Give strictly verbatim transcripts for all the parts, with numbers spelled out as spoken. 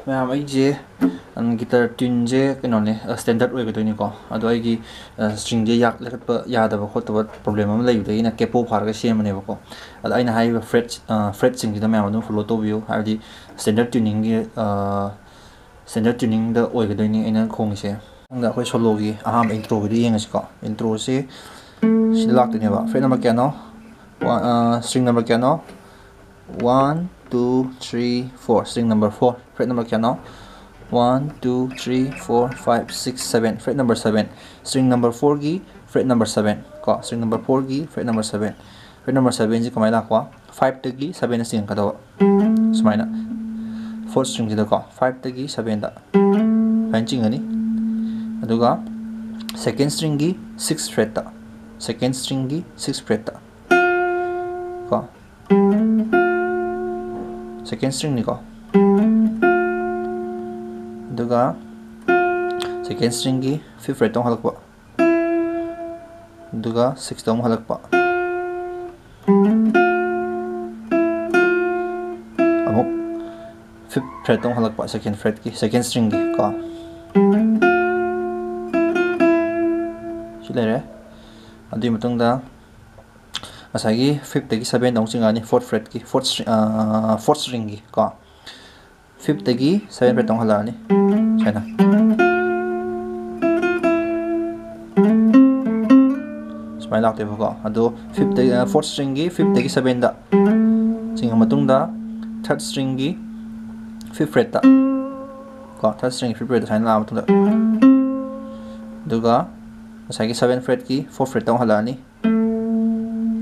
ꯃꯌꯥꯝ, ꯑꯩꯁꯦ, ꯎꯝ, guitar tuneꯁꯦ ꯀꯩꯅꯣꯅꯦ, ꯑ, standard ꯑꯣꯏꯒꯗꯣꯏꯅꯤꯀꯣ꯫ ꯑꯗꯣ ꯑꯩꯒꯤ, ꯑ, stringꯁꯦ ꯌꯥꯛ-, ꯂꯩꯈꯠꯄ ꯌꯥꯗꯕ ꯈꯣꯠꯇꯕ problem ꯑꯃ ꯂꯩꯕꯗꯒꯤ ꯑꯩꯅ capo ꯐꯥꯔꯒ ꯁꯦꯝꯕꯅꯦꯕꯀꯣ꯫ ꯑꯗ ꯑꯩꯅ ꯍꯥꯏꯔꯤꯕ fret, ꯑ, fretꯁꯤꯡꯁꯤꯗ ꯃꯌꯥꯝ ꯑꯗꯨꯝ follow ꯇꯧꯕꯤꯌꯨ, ꯍꯥꯏꯕꯗꯤ standard tuningꯒꯤ, ꯑ, standard tuningꯗ ꯑꯣꯏꯒꯗꯣꯏꯅꯤ ꯑꯩꯅ ꯈꯣꯡꯉꯤꯁꯦ꯫ ꯃꯊꯪꯗ ꯑꯩꯈꯣꯏ soloꯒꯤ ꯑꯍꯥꯟꯕ introꯒꯤꯗꯨ ꯌꯦꯡꯉꯁꯤꯀꯣ꯫ Introꯁꯤ ꯁꯤꯗ ꯂꯥꯛꯇꯣꯏꯅꯦꯕ꯫ Fret number ꯀꯌꯥꯅꯣ? Wa-, ꯑ, string number ꯀꯌꯥꯅꯣ? One, two, three, four, string number four, fret number ꯀꯌꯥꯅꯣ? One, two, three, four, five, six, seven, fret number seven, string number fourꯒꯤ fret number seven ꯀꯣ, string number fourꯒꯤ fret number seven, fret number sevenꯁꯤ ꯀꯃꯥꯏꯅ ꯂꯥꯛꯄ? Fiveꯇꯒꯤ sevenꯗ ꯆꯤꯡꯉꯛꯀꯗꯕ, ꯁꯨꯃꯥꯏꯅ, fourth stringꯁꯤꯗꯀꯣ, fiveꯇꯒꯤ sevenꯗ ꯁꯨꯃꯥꯏꯅ ꯆꯤꯡꯉꯅꯤ꯫ ꯑꯗꯨꯒ second stringꯒꯤ sixth fretꯇ, second stringꯒꯤ sixth fretꯇ ꯀꯣ, second stringꯅꯤꯀꯣ꯫ ꯑꯗꯨꯒ second stringꯒꯤ fifth fretꯇ ꯑꯃꯨꯛ ꯍꯜꯂꯛꯄ, ꯑꯗꯨꯒ sixthꯇ ꯑꯃꯨꯛ ꯍꯜꯂꯛꯄ, ꯑꯃꯨꯛ fifth fretꯇ ꯑꯃꯨꯛ ꯍꯜꯂꯛꯄ, second fretꯀꯤ, second stringꯒꯤ ꯀꯣ꯫ ꯁꯤ ꯂꯩꯔꯦ꯫ ꯑꯗꯨꯒꯤ ꯃꯇꯨꯡꯗ ꯉꯁꯥꯏꯒꯤ fifthꯇꯒꯤ sevenꯗ ꯑꯃꯨꯛ ꯆꯤꯡꯉꯛꯑꯅꯤ, fourth fretꯀꯤ, fourth string, ꯑ, fourth stringꯒꯤ ꯀꯣ꯫ Fifthꯇꯒꯤ seven fretꯇ ꯑꯃꯨꯛ ꯍꯜꯂꯛꯑꯅꯤ, ꯁꯨꯃꯥꯏꯅ꯫ ꯁꯨꯃꯥꯏꯅ ꯂꯥꯛꯇꯣꯏꯕꯀꯣ꯫ ꯑꯗꯣ fifthꯇꯒꯤ, ꯑ, fourth stringꯒꯤ fifthꯇꯒꯤ sevenꯗ ꯆꯤꯡꯉ ꯃꯇꯨꯡꯗ, third stringꯒꯤ fifth fretꯇ ꯀꯣ, third stringꯒꯤ fifth fretꯇ ꯁꯨꯃꯥꯏꯅ ꯂꯥꯛꯑ ꯃꯇꯨꯡꯗ, ꯑꯗꯨꯒ ꯉꯁꯥꯏꯒꯤ seven fretꯀꯤ fourth fretꯇ ꯑꯃꯨꯛ ꯍꯜꯂꯛꯑꯅꯤ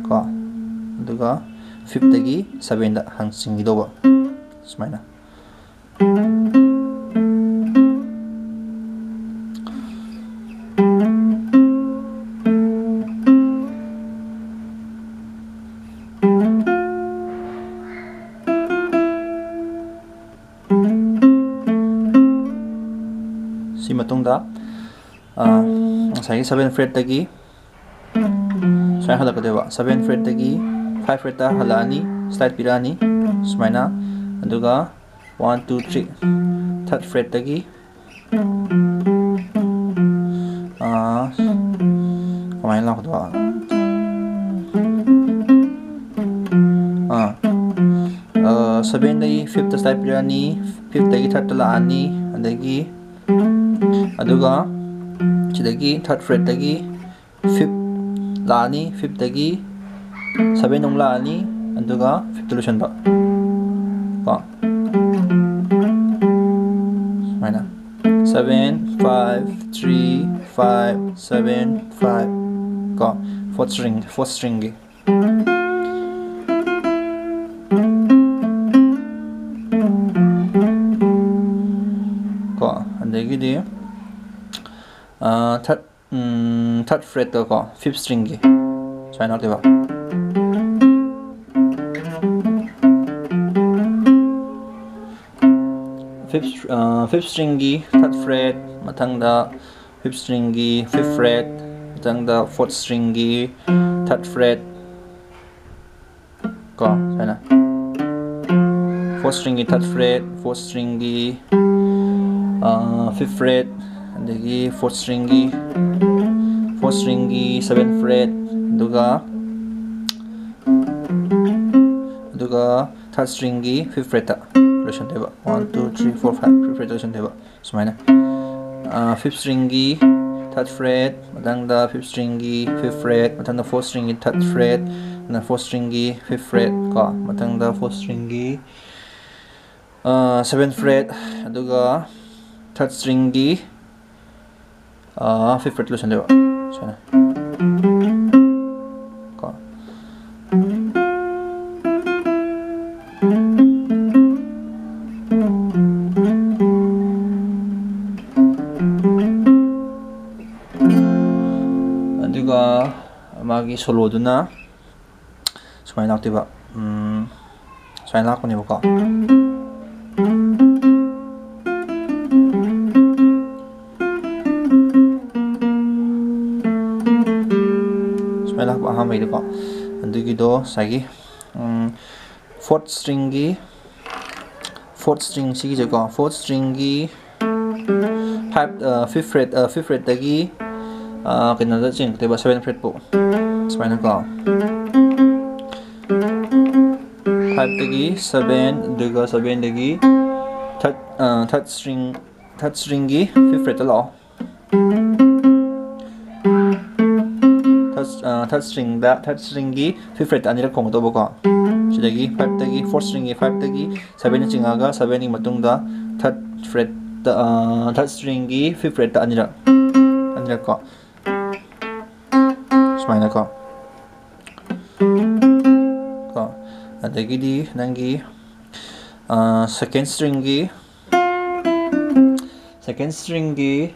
ꯀꯣ, ꯑꯗꯨꯒ fifthꯇꯒꯤ sevenꯗ ꯍꯥꯟꯅ ꯆꯤꯡꯈꯤꯗꯧꯕ, ꯁꯨꯃꯥꯏꯅ꯫ ꯁꯤ ꯃꯇꯨꯡꯗ, ꯑ, ꯉꯁꯥꯏꯒꯤ seven fretꯇꯒꯤ ꯁꯨꯃꯥꯏꯅ ꯍꯜꯂꯛꯀꯗꯣꯏꯕ꯫ Seven fretꯇꯒꯤ five fretꯇ ꯍꯜꯂꯛꯑꯅꯤ, slide ꯄꯤꯔꯛꯑꯅꯤ ꯁꯨꯃꯥꯏꯅ꯫ ꯑꯗꯨꯒ one, two, three, third fretꯇꯒꯤ, ꯑ, ꯀꯃꯥꯏꯅ ꯂꯥꯛꯀꯗꯣꯏꯕ? ꯑ, ꯑ, sevenꯗꯒꯤ fifthꯇ slide ꯄꯤꯔꯛꯑꯅꯤ, fifthꯇꯒꯤ thirdꯇ ꯂꯥꯛꯑꯅꯤ, ꯑꯗꯒꯤ, ꯑꯗꯨꯒ ꯁꯤꯗꯒꯤ third fretꯇꯒꯤ fifth ꯂꯥꯛꯑꯅꯤ, fifthꯇꯒꯤ seven ꯑꯃꯨꯛ ꯂꯥꯛꯑꯅꯤ, ꯑꯗꯨꯒ fifthꯇ ꯂꯣꯏꯁꯟꯕ꯫ ꯀꯣ, ꯁꯨꯃꯥꯏꯅ seven five three five seven five, ꯀꯣ, fourth string, fourth stringꯒꯤ꯫ ꯀꯣ, ꯑꯗꯒꯤꯗꯤ, ꯑ, third, ꯎꯝ, third fretꯇ ꯀꯣ, fifth stringꯒꯤ ꯁꯨꯃꯥꯏꯅ ꯂꯥꯛꯇꯣꯏꯕ꯫ Fifth, ꯑ, fifth stringꯒꯤ third fret, ꯃꯊꯪꯗ fifth stringꯒꯤ fifth fret, ꯃꯊꯪꯗ fourth stringꯒꯤ third fret, ꯀꯣ, ꯁꯨꯃꯥꯏꯅ꯫ Fourth stringꯒꯤ third fret, fourth stringꯒꯤ, ꯑ, fifth fret, ꯑꯗꯒꯤ fourth stringꯒꯤ, fourth stringꯒꯤ seventh fret, ꯑꯗꯨꯒ, ꯑꯗꯨꯒ third stringꯒꯤ fifth fretꯇ ꯂꯣꯏꯁꯟꯗꯣꯏꯕ꯫ One, two, three, four, five, fifth fretꯇ ꯂꯣꯏꯁꯟꯗꯣꯏꯕ꯫ ꯁꯨꯃꯥꯏꯅ, ꯑ, fifth stringꯒꯤ third fret, ꯃꯊꯪꯗ fifth stringꯒꯤ fifth fret, ꯃꯊꯪꯗ fourth stringꯒꯤ third fret, ꯃꯊꯪꯗ fourth stringꯒꯤ fifth fret ꯀꯣ, ꯃꯊꯪꯗ fourth stringꯒꯤ, ꯑ, seventh fret, ꯑꯗꯨꯒ third stringꯒꯤ, ꯑ, fifth fret ꯂꯣꯏꯁꯟꯗꯣꯏꯕ꯫ ꯁꯨꯃꯥꯏꯅ꯫ ꯀꯣ꯫ ꯑꯗꯨꯒ ꯃꯥꯒꯤ soloꯗꯨꯅ ꯁꯨꯃꯥꯏꯅ ꯂꯥꯛꯇꯣꯏꯕ꯫ ꯎꯝ, ꯁꯨꯃꯥꯏꯅ ꯂꯥꯛꯄꯅꯦꯕꯀꯣ꯫ ꯃꯩꯗꯀꯣ꯫ ꯑꯗꯨꯒꯤꯗꯣ ꯉꯁꯥꯏꯒꯤ, ꯎꯝ, fourth stringꯒꯤ, fourth string ꯁꯤꯒꯤꯁꯦꯀꯣ, fourth stringꯒꯤ five, ꯑ, fifth fret, ꯑ, fifth fretꯇꯒꯤ, ꯑ, ꯀꯩꯅꯣꯗ ꯆꯤꯡꯉꯛꯇꯣꯏꯕ, seventh fretꯄꯨ꯫ ꯁꯨꯃꯥꯏꯅꯀꯣ꯫ Fiveꯇꯒꯤ seven, ꯑꯗꯨꯒ sevenꯗꯒꯤ third, ꯑ, third string, third stringꯒꯤ fifth fretꯇ ꯂꯥꯛꯑꯣ꯫ Third, ꯑ, third stringꯗ, third stringꯒꯤ fifth fretꯇ ꯑꯅꯤꯔꯛ ꯈꯣꯡꯒꯗꯧꯕꯀꯣ꯫ ꯁꯤꯗꯒꯤ fiveꯇꯒꯤ, fourth stringꯒꯤ fiveꯇꯒꯤ sevenꯗ ꯆꯤꯡꯉꯛꯑꯒ sevenꯒꯤ ꯃꯇꯨꯡꯗ third fretꯇ, ꯑ, third stringꯒꯤ fifth fretꯇ ꯑꯅꯤꯔꯛ, ꯑꯅꯤꯔꯛ ꯀꯣ꯫ ꯁꯨꯃꯥꯏꯅꯀꯣ꯫ ꯀꯣ꯫ ꯑꯗꯒꯤꯗꯤ ꯅꯪꯒꯤ, ꯑ, second stringꯒꯤ, second stringꯒꯤ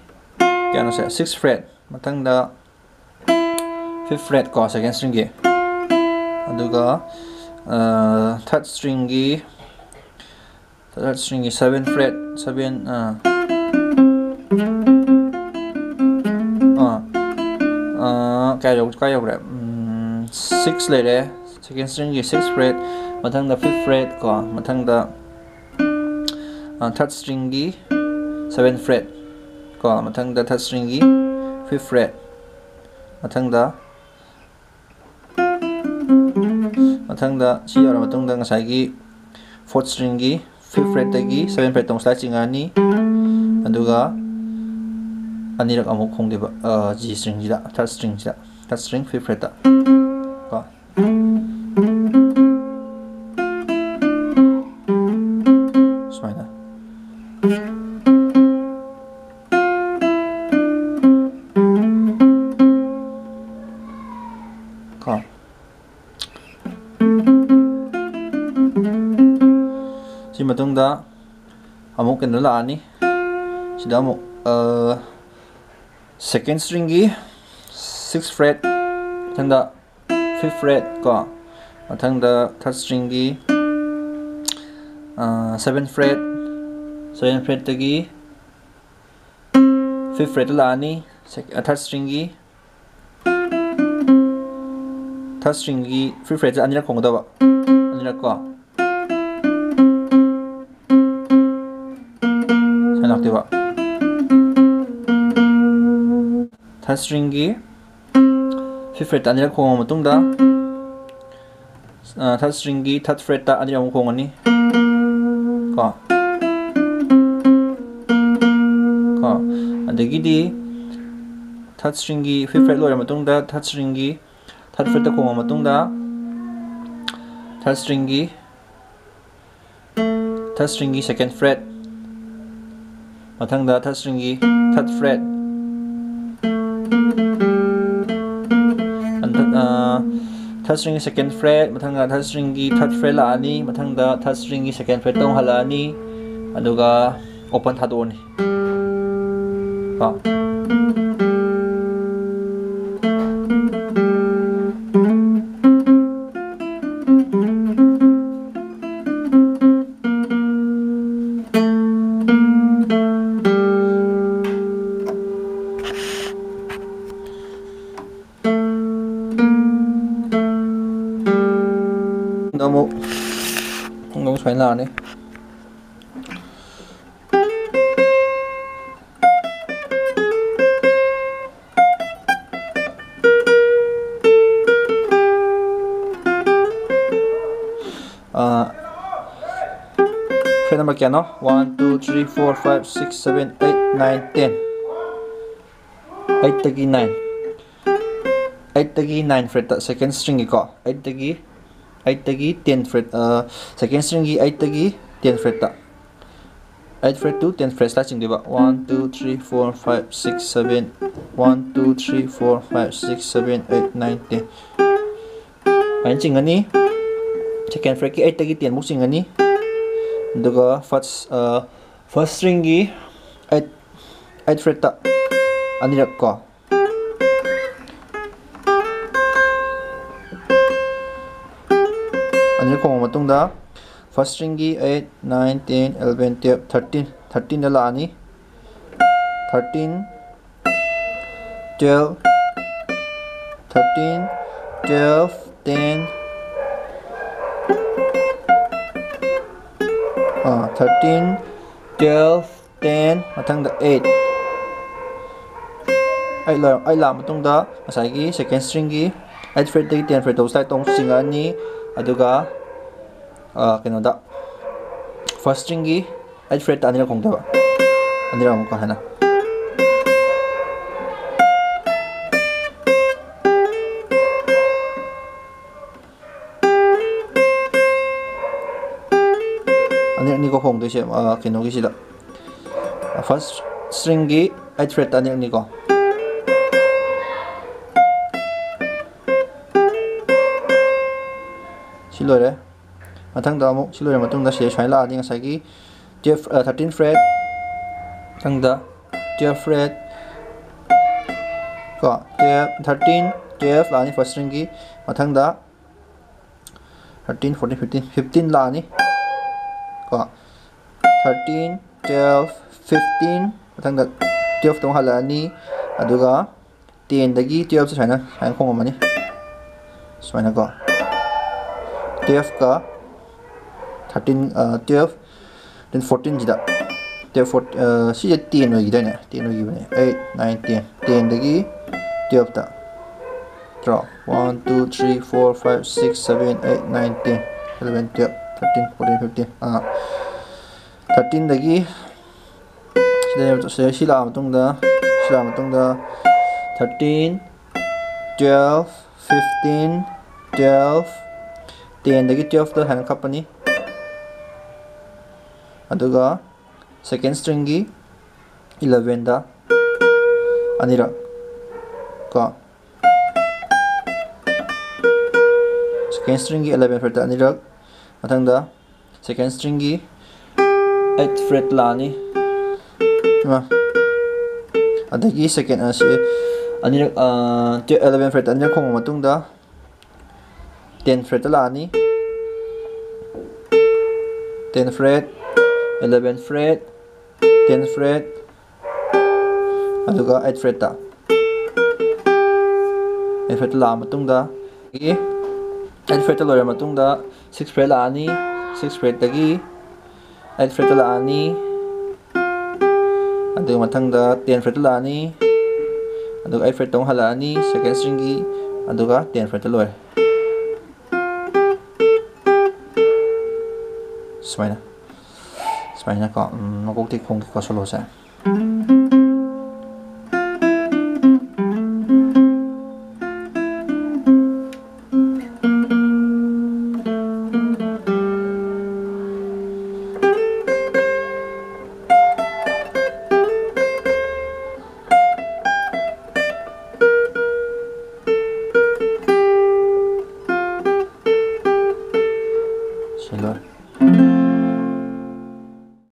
ꯀꯩꯅꯣꯁꯦ, sixth fret, ꯃꯊꯪꯗ fifth fret ꯀꯣ, second stringꯒꯤ꯫ ꯑꯗꯨꯒ, ꯑ, third stringꯒꯤ, third stringꯒꯤ seventh fret, seven, ꯑ, ꯑ, ꯑ, ꯀꯌꯥ ꯌꯧ-, ꯀꯌꯥ ꯌꯧꯈ꯭ꯔꯦ? ꯎꯝ, six ꯂꯩꯔꯦ, second stringꯒꯤ sixth fret, ꯃꯊꯪꯗ fifth fret ꯀꯣ, ꯃꯊꯪꯗ, ꯑ, third stringꯒꯤ seventh fret ꯀꯣ, ꯃꯊꯪꯗ third stringꯒꯤ fifth fret, ꯃꯊꯪꯗ, ꯃꯊꯪꯗ ꯁꯤ ꯌꯧꯔ ꯃꯇꯨꯡꯗ ꯉꯁꯥꯏꯒꯤ fourth stringꯒꯤ fifth fretꯇꯒꯤ seventh fretꯇ ꯑꯃꯨꯛ slide ꯆꯤꯡꯉꯛꯑꯅꯤ, ꯑꯗꯨꯒ ꯑꯅꯤꯔꯛ ꯑꯃꯨꯛ ꯈꯣꯡꯗꯣꯏꯕ, ꯑ, G stringꯁꯤꯗ, third stringꯁꯤꯗ, third string fifth fretꯇ ꯀꯣ꯫ ꯁꯨꯃꯥꯏꯅ꯫ ꯀꯣ꯫ ꯁꯤ ꯃꯇꯨꯡꯗ ꯑꯃꯨꯛ ꯀꯩꯅꯣ ꯂꯥꯛꯑꯅꯤ꯫ ꯁꯤꯗ ꯑꯃꯨꯛ, ꯑ, second stringꯒꯤ sixth fret, ꯃꯊꯪꯗ fifth fret ꯀꯣ, ꯃꯊꯪꯗ third stringꯒꯤ, ꯑ, seventh fret, seventh fretꯇꯒꯤ fifth fretꯇ ꯂꯥꯛꯑꯅꯤ, sec-, ꯑ, third stringꯒꯤ, third stringꯒꯤ fifth fretꯁꯦ ꯑꯅꯤꯔꯛ ꯈꯣꯡꯒꯗꯕ, ꯑꯅꯤꯔꯛ ꯀꯣ, ꯁꯨꯃꯥꯏꯅ ꯂꯥꯛꯇꯣꯏꯕ꯫ Third stringꯒꯤ fifth fretꯇ ꯑꯅꯤꯔꯛ ꯈꯣꯡꯉ ꯃꯇꯨꯡꯗ, third stringꯒꯤ third fretꯇ ꯑꯅꯤꯔꯛ ꯑꯃꯨꯛ ꯈꯣꯡꯉꯅꯤ ꯀꯣ꯫ ꯀꯣ, ꯑꯗꯒꯤꯗꯤ third stringꯒꯤ fifth fret ꯂꯣꯏꯔ ꯃꯇꯨꯡꯗ third stringꯒꯤ third fretꯇ ꯈꯣꯡꯉ ꯃꯇꯨꯡꯗ, third stringꯒꯤ third stringꯒꯤ second fret, ꯃꯊꯪꯗ third stringꯒꯤ third fret, third stringꯒꯤ second fret, ꯃꯊꯪꯗ third stringꯒꯤ third fret ꯂꯥꯛꯑꯅꯤ, ꯃꯊꯪꯗ third stringꯒꯤ second fretꯇ ꯑꯃꯨꯛ ꯍꯜꯂꯛꯑꯅꯤ, ꯑꯗꯨꯒ open ꯊꯥꯗꯣꯛꯑꯅꯤ꯫ ꯀꯣ꯫ ꯑꯃꯨꯛ, ꯑꯃꯨꯛ ꯁꯨꯃꯥꯏꯅ ꯂꯥꯛꯑꯅꯤ꯫ ꯑꯥ, fret number ꯀꯌꯥꯅꯣ? One, two, three, four, five, six, seven, eight, nine, ten. Eightꯇꯒꯤ nine, eightꯇꯒꯤ nine fretꯇ second stringꯒꯤꯀꯣ, eightꯇꯒꯤ, eightꯇꯒꯤ ten fret, ꯑ, second stringꯒꯤ eightꯇꯒꯤ ten fretꯇ, eight fret to ten fret ꯁ꯭ꯋꯥꯏ ꯆꯤꯡꯗꯣꯏꯕ꯫ One, two, three, four, five, six, seven, one, two, three, four, five, six, seven, eight, nine, ten. ꯑꯗꯨꯃꯥꯏꯅ ꯆꯤꯡꯉꯅꯤ꯫ Second fretꯀꯤ eightꯇꯒꯤ ten ꯐꯥꯎ ꯆꯤꯡꯉꯅꯤ꯫ ꯑꯗꯨꯒ first, ꯑ, first stringꯒꯤ eight, eight fretꯇ ꯑꯅꯤꯔꯛ ꯀꯣ꯫ ꯑꯅꯤꯔꯛ ꯈꯣꯡꯉ ꯃꯇꯨꯡꯗ first stringꯒꯤ eight, nine, ten, eleven, twelve, thirteen, thirteenꯗ ꯂꯥꯛꯑꯅꯤ꯫ Thirteen, twelve, thirteen, twelve, ten, ꯑꯥ, thirteen, twelve, ten, ꯃꯊꯪꯗ eight꯫ Eight ꯂꯣꯏꯔ-, eight ꯂꯥꯛꯑ ꯃꯇꯨꯡꯗ ꯉꯁꯥꯏꯒꯤ second stringꯒꯤ eight fretꯇꯒꯤ ten fret ꯇꯧꯕ slide ꯇꯧ ꯑꯃꯨꯛ ꯆꯤꯡꯉꯛꯑꯅꯤ꯫ ꯑꯗꯨꯒ, ꯑ, ꯀꯩꯅꯣꯗ, first stringꯒꯤ eight fretꯇ ꯑꯅꯤꯔꯛ ꯈꯣꯡꯗꯕ꯫ ꯑꯅꯤꯔꯛ ꯑꯃꯨꯛꯀ ꯍꯥꯏꯅ꯫ ꯑꯅꯤꯔꯛꯅꯤꯀꯣ ꯈꯣꯡꯗꯣꯏꯁꯦ, ꯑ, ꯀꯩꯅꯣꯒꯤꯁꯤꯗ꯫ First stringꯒꯤ eight fretꯇ ꯑꯅꯤꯔꯛꯅꯤꯀꯣ꯫ ꯁꯤ ꯂꯣꯏꯔꯦ꯫ ꯃꯊꯪꯗ ꯑꯃꯨꯛ ꯁꯤ ꯂꯣꯏꯔ ꯃꯇꯨꯡꯗ ꯁꯤꯗ ꯁꯨꯃꯥꯏꯅ ꯂꯥꯛꯑꯅꯤ, ꯉꯁꯥꯏꯒꯤ twelve, ꯑ, thirteen fret, ꯃꯊꯪꯗ twelve fret ꯀꯣ, twelve, thirteen, twelve ꯂꯥꯛꯑꯅꯤ first stringꯒꯤ, ꯃꯊꯪꯗ thirteen, fourteen, fifteen, fifteen ꯂꯥꯛꯑꯅꯤ ꯀꯣ, thirteen, twelve, fifteen, ꯃꯊꯪꯗ twelve ꯇ ꯑꯃꯨꯛ ꯍꯜꯂꯛꯑꯅꯤ, ꯑꯗꯨꯒ tenꯗꯒꯤ twelve ꯁꯦ ꯁꯨꯃꯥꯏꯅ, ꯁꯨꯃꯥꯏꯅ ꯈꯣꯡꯉꯝꯃꯅꯤ꯫ ꯁꯨꯃꯥꯏꯅꯀꯣ꯫ Twelve ꯀ thirteen, ꯑ, twelve, then fourteen ꯁꯤꯗ꯫ Twelve, fourteen, ꯑ, ꯁꯤꯁꯦ ten ꯑꯣꯏꯈꯤꯗꯣꯏꯅꯦ꯫ Ten ꯑꯣꯏꯈꯤꯕꯅꯦ꯫ Eight, nine, ten꯫ Tenꯗꯒꯤ twelve ꯇ꯫ ꯅꯠꯇ꯭ꯔꯣ? One, two, three, four, five, six, seven, eight, nine, ten, eleven, twelve, thirteen, fourteen, fifteen꯫ ꯑ, thirteenꯗꯒꯤ ꯁꯤꯗ, ꯁꯤꯗ, ꯁꯤ ꯂꯥꯛꯑ ꯃꯇꯨꯡꯗ, ꯁꯤ ꯂꯥꯛꯑ ꯃꯇꯨꯡꯗ thirteen, twelve, fifteen, twelve, tenꯗꯒꯤ twelve ꯇ ꯍꯥꯏꯅ ꯈꯞꯄꯅꯤ꯫ ꯑꯗꯨꯒ second stringꯒꯤ elevenꯗ ꯑꯅꯤꯔꯛ ꯀꯣ, second stringꯒꯤ eleven fretꯇ ꯑꯅꯤꯔꯛ, ꯃꯊꯪꯗ second stringꯒꯤ eight fret ꯂꯥꯛꯑꯅꯤ꯫ ꯑ, ꯑꯗꯒꯤ second, ꯑ, ꯁꯤ ꯑꯅꯤꯔꯛ, ꯑ, eleven fretꯇ ꯑꯅꯤꯔꯛ ꯈꯣꯡꯉ ꯃꯇꯨꯡꯗ ten fretꯇ ꯂꯥꯛꯑꯅꯤ꯫ Ten fret, eleven fret, ten fret, ꯑꯗꯨꯒ eight fretꯇ꯫ Eight fretꯇ ꯂꯥꯛꯑ ꯃꯇꯨꯡꯗ ꯑꯗꯒꯤ eight fret ꯇ ꯂꯣꯏꯔ ꯃꯇꯨꯡꯗ six fret ꯂꯥꯛꯑꯅꯤ, six fret ꯇꯒꯤ eight fret ꯇ ꯂꯥꯛꯑꯅꯤ, ꯑꯗꯨꯒ ꯃꯊꯪꯗ ten fret ꯇ ꯂꯥꯛꯑꯅꯤ, ꯑꯗꯨꯒ eight fret ꯇ ꯑꯃꯨꯛ ꯍꯜꯂꯛꯑꯅꯤ second string ꯒꯤ, ꯑꯗꯨꯒ ten fret ꯇ ꯂꯣꯏꯔꯦ꯫ ꯁꯨꯃꯥꯏꯅ, ꯁꯨꯃꯥꯏꯅꯀꯣ, ꯎꯝ, ꯃꯀꯣꯛꯇꯒꯤ ꯈꯣꯡꯒꯦꯀꯣ solo ꯁꯦ꯫